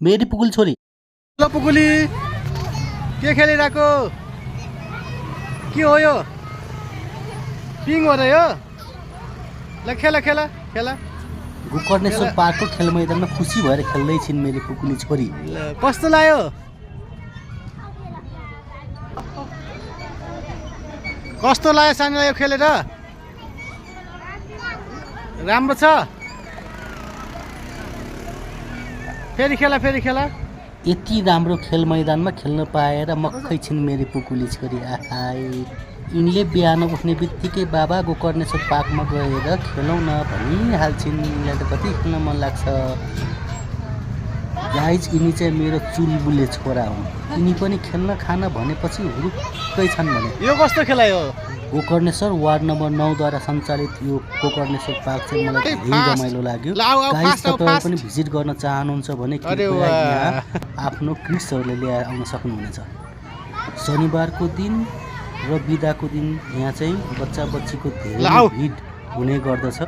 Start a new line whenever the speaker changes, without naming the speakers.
मेरी पुकुल छोरी।
ल पुकुली के खेलिरहेको के हो यो पिङ हो र यो ल खेला खेला खेला
गोकर्णेश्वर पार्कको खेल मैदानमा खुसी भएर खेल्दै छिन् मेरी पुकुली छोरी।
कस्तो लाग्यो कस्तो लाग्यो सानीलाई यो खेलेर राम्रो छ फेरि खेला
यति राम्रो खेल मैदानमा खेल्न पाएर मक्खै छिन् मेरी पुकुली छोरी। आहाई यिनले बिहान उठ्ने बित्तिकै बाबा गोकर्णेश्वर पार्कमा गएर खेलौँ न भनिहाल्छिन्। यिनलाई त कति खेल्न मन लाग्छ। गाइज यिनी चाहिँ मेरो चुलबुले छोरा हुन्। यिनी पनि खेल्न खान भनेपछि हुरुक्कै छन् भने।
यो कस्तो खेला हो
गोकर्णेश्वर वार्ड नम्बर 9द्वारा सञ्चालित यो गोकर्णेश्वर पार्क चाहिँ मलाई धेरै रमाइलो लाग्यो। गाइज तपाईहरु पनि भिजिट गर्न चाहनुहुन्छ भने कृपया यहाँ आफ्नो किड्सहरुले ल्याएर आउन सक्नुहुनेछ। शनिबारको दिन र बिदाको दिन यहाँ चाहिँ बच्चा बच्चीको धेरै भिड हुने गर्दछ।